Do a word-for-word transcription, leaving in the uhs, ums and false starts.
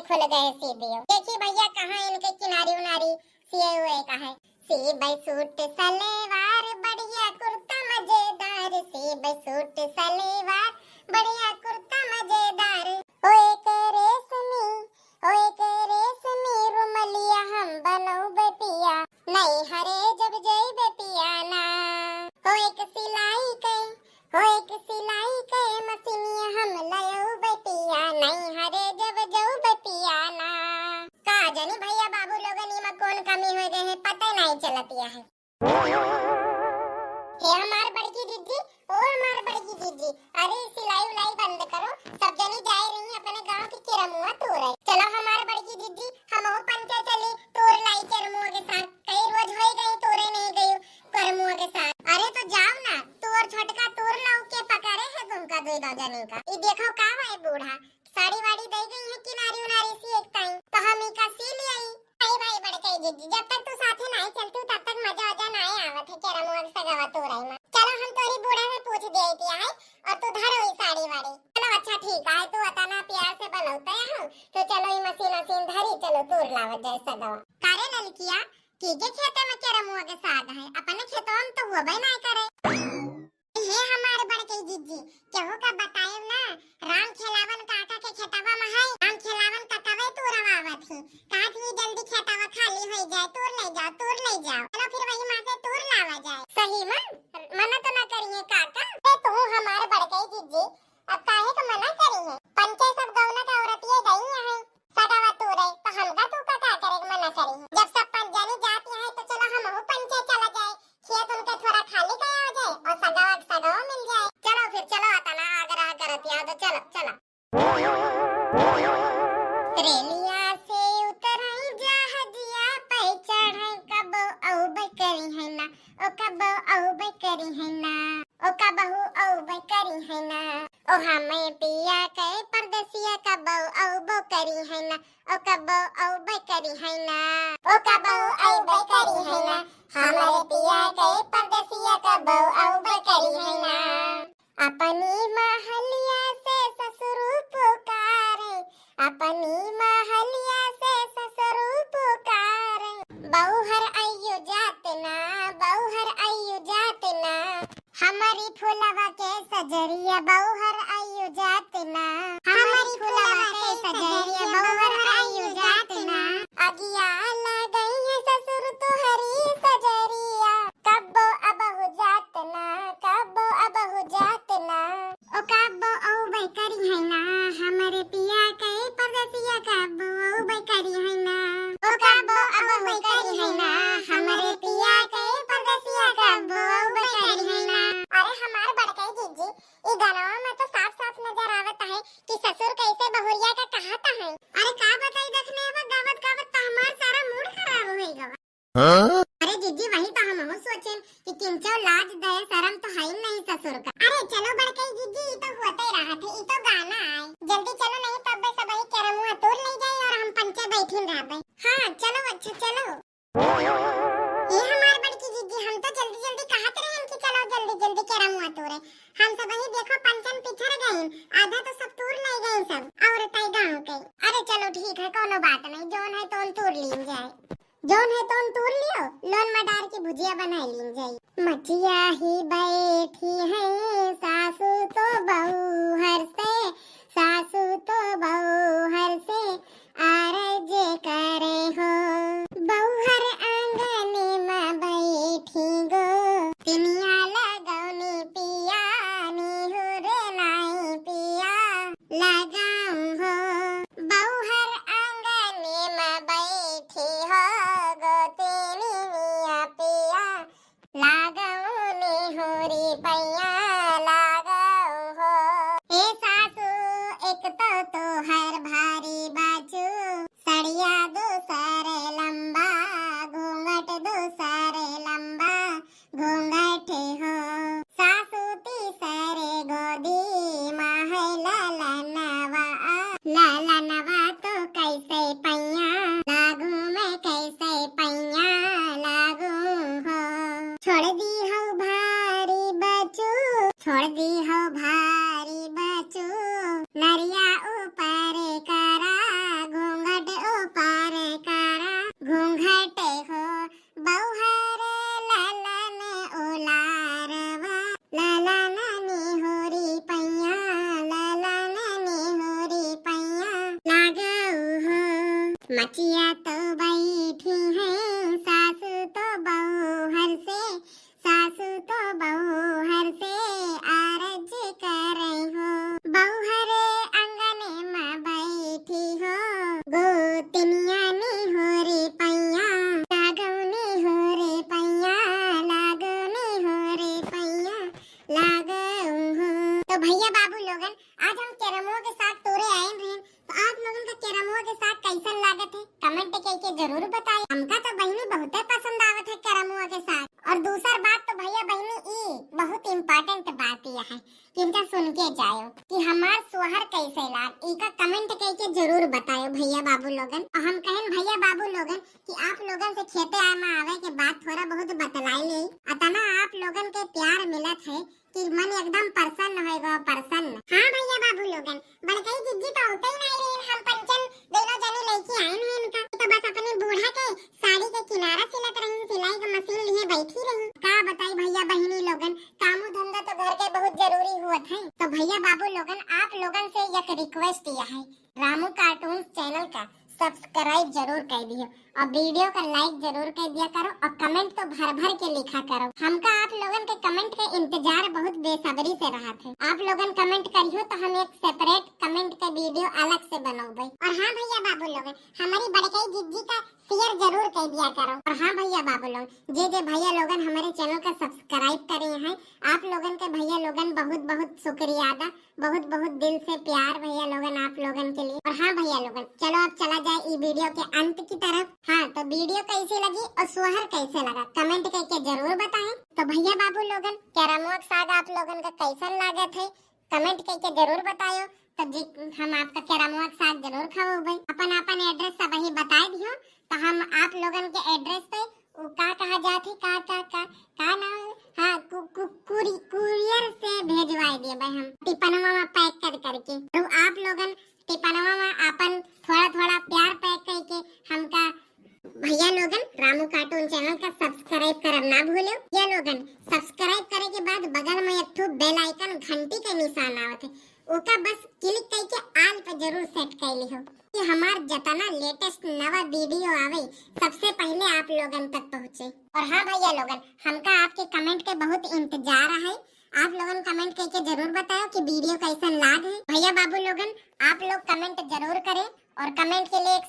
खुल गए सी दियो। देखी भैया, कहाँ इनके किनारी उनारी सिए हुए का है। सीबै सूट सलवार बढ़िया कुर्ता मजेदार, सीबै सूट सलवार बढ़िया कुर्ता मजेदार। ओ एक रेशमी, ओ एक रेशमी रुमलिया हम बनौबे पिया, नैहरे जब जइबे पिया ना। ओ एक सिलाई के, ओ एक सिलाई के मशीनिया हम लयौबे पिया, नैहरे जब जउबे पिया ना। का जानी भैया बाबू लोगन इमा कौन कमी होइ गए है, पता नहीं चलतिया है। हे हमार बड़की दीदी, ओ हमार बड़की दीदी, अरे सिलाई उलाई बंद करो, सब जनी जाए रही अपने गांव की केरमुआ तोरे। चलो हमार बड़की दीदी, हमहू पंचे चली तोर लाई केरमुआ के साथ। कई रोज होइ गई तोरे नहीं गई केरमुआ के साथ। अरे तो जाओ ना, तोर छोटका तोर लाओ के पकड़े है तुमका दो दो जनी का। ई देखो का है बूढ़ा, साड़ी वाड़ी दे गई है किनारी उनारी सी एक ताई, तो हम इका सी ले आई। भाई भाई बड़कई जीजी, जब तक तू साथे नाई चलतू तब तक मजा वजा नाई आवत है केरमुआ के सगवा तोरई में। चलो हम तोरी बूढ़ा से पूछ देती है और तू धरो ई साड़ी वाड़ी। चलो अच्छा ठीक है, तू अतना प्यार से बनौते हो तो चलो ई मशीन अशीन धरी, चलो तोर लावत जाए सगवा। कारे ललकिया, की के खेते में केरमुआ के साग है, अपने खेतवा में तो होबे नाई करे। हे हमार बड़कई जीजी, केहू का बताएब ना, राम खेलावन काका के खेतवा में है, राम खेलावन काका वे तोरवा आवत ही, कहत ही जल्दी खेतवा खाली होइ जाए, तोर ले जाओ, तोर ले जाओ। चलो फिर वही माँ से तोर लावा जाए। सही में? मना तो ना करिए काका। ए तू हमार बड़कई जीजी, अब काहे का मना करिए? पंचे सब गौना का औरतिये गई है, सगवा तोरे, तो हमका तू का, का करे के मना करी? जब सब पंच जनी जाती है तो चलो हमहू पंचे चला जाए, खेत उनके थोड़ा खाली करा हो जाए और सगवा के सगवा मिल जाए। चलो फिर चलो, अतना आग्रह करत या तो चलो, चलो। रेलिया से उतरई जहाजिया पे चढ़ई, कबो औबे करी है ना, ओ कबो औबे करी है ना, ओ कबहू औबे करी है ना। ओ हमें पिया के परदेसिया कबो औबो करी है ना, ओ कबो औबे करी है ना, ओ कबो औबे करी है ना। हमारे पिया के परदेसिया कबो औबे करी है ना। अपनी महलिया से ससुर पुकारे, अपनी महलिया से ससुर पुकारे। बउहर अइयो जात ना, बउहर अइयो जात ना। हमरी फुलवा के सजरिया बउहर अइयो जात ना। हमरी फुलवा के सजरिया बउहर अइयो जात ना। अगिया लगई है ससुर तोहरी सजरिया। कब्बो अबहु जात ना, कब्बो अबहु जात ना। ओ कब्बो औबे करी है ना, हमरे पिया के परदेसिया कब्बो औबे करी है ना। ओ कब्बो अबहु करी है ना, हमरे पिया के परदेसिया कब्बो औबे करी है ना। अरे हमार बड़कई जीजी, ई गानवा में तो साफ साफ नजर आवत है कि ससुर कैसे बहुरिया का कहत है। अरे का बताई दखने, अब गावत गावत तो हमार सारा मूड खराब होइ गवा। हाँ? अरे जीजी, वही तो हमहू सोचेन कि किंचो लाज दया शरम तो है ही नहीं ससुर का। अरे चलो बड़कई जीजी, ई तो होते रहत है, ई तो गाना आए। जल्दी चलो, नहीं तो अब्बे सबही केरमुआ तोर ले जाए और हम पंचे बैठिन रहबे। हाँ चलो, अच्छा चलो। ये हमार बड़की जीजी, हम तो जल्दी जल्दी कहत रहन कि चलो जल्दी जल्दी केरमुआ तोरे। हम सबही देखो पंचन पिछड़ गइन, आधा तो सब तोर ले गइन सब, औरताई गाँव के। अरे चलो ठीक है, कोनो बात नहीं, जौन है तौन तोर लीन जाए। जौन है तौन तूर लियो, लोन में डार के भुजिया बनाई लीन जाई। मचिया ही बैठी है सासू तो बउहर से, सासू तो बउहर से आरज करे हो। बउहर आंगन में बैठी गो, तिनिया लगौनी पिया, निहुर नाई पिया लगाऊं हो। बउहर आंगन में बैठी हो, गोतिनिया पिया, लागऊ निहुरी पैया लागऊ हो। ए सासू, एक तो तोहर भारी मचिया तो बैठी है सासु तो बौहर से, सासु तो बौहर से आरज करे हो। बौहर अंगने मा बैठी हो, गोतनिया निहोरे पैया, लागौ निहोरे पैया, लागौ निहोरे पैया, लागौ हो। तो भैया बाबू लोगन, आज हम कैरमवा के साथ तोरे आइन रहे, तो आप लोगन का कैरमवा के साथ कैसन लागत है, comment कइके जरूर बताई। हमका तो बहिनी बहुते पसंद आवत है कैरमवा के साथ। और दूसर बात तो भैया बहिनी ई बहुत important बात यह है कि इनका सुन के जायो कि हमार सोहर कैसे लाग, इका comment कइके जरूर बतायो भैया बाबू लोगन। और हम कहन भैया बाबू लोगन कि आप लोगन से खेते आ में आवे के बाद थोड़ा बहुत बतलाई ले, अतना आप लोगन के प्यार मिलत है कि मन एकदम प्रसन्न होए गो, प्रसन्न। हाँ भैया बाबू लोगन, बड़कई जिज्जी तो होते ही नहीं रहे, हम पंचन दोनों जने लेके आए हैं इनका। तो बस अपने बूढ़ा के साड़ी के किनारा सिलत रही, सिलाई के मशीन लिए बैठी रही। का बताई भैया बहिनी लोगन, कामो धंधा तो घर के बहुत जरूरी हुआ है। तो भैया बाबू लोगन, आप लोगन से एक request यह है, रामू cartoons channel का subscribe जरूर कर दियो और video का like जरूर कर दिया करो और comment तो भर भर के लिखा करो। हमका आप लोगन के comment के इंतजार बहुत बेसब्री से रहत है। आप लोगन comment करियो तो हम एक separate comment के video अलग से बनौबे। और हाँ भैया बाबू लोगन, हमारी बड़कई जिज्जी का share जरूर कर दिया करो। और हाँ भैया बाबू लोग, जे जे भैया लोगन हमारे channel का subscribe करे हैं, आप लोगन के भैया लोगन बहुत बहुत शुक्रिया अदा, बहुत बहुत दिल से प्यार भैया लोगन आप लोगन के लिए। और हाँ भैया लोगन, चलो अब चला जाए ई video के अंत की तरफ। हाँ, तो video कैसी लगी और सोहर कैसे लगा, comment करके जरूर बताएं। तो भैया बाबू लोगन, कैरमवा के साग आप लोगन का कैसन लागत है, comment करके जरूर बतायो। तो जी, हम आपका कैरमवा के साग जरूर खवाबे। अपन अपन address सब वही बता दियो, तो हम आप लोगन के address पे उ का कहा जात है, का, का, का, का नाम है? हाँ, कु-, कु-, कुरी-, courier से भेजवाए देबे हम। टिपनवा में pack कर करके। तो आप लोगन टिपनवा में अपन थोड़ा थोड़ा प्यार pack करके हमका भैया लोगन रामू cartoon channel का subscribe करब ना भूलो। भैया लोगन subscribe करे के बाद बगल में एक ठो bell icon घंटी के निशान आवत है, ओका बस click करके all पे जरूर set कर लिहो कि हमार जतना latest नवा video आवे सबसे पहले आप लोगन तक पहुँचे। और हाँ भैया लोगन, हमका आपके comment के बहुत इंतजार है। आप लोगन comment करके जरूर बताओ कि video कैसन लाग है। भैया बाबू लोगन, आप लोग comment जरूर करें और comment के लिए एक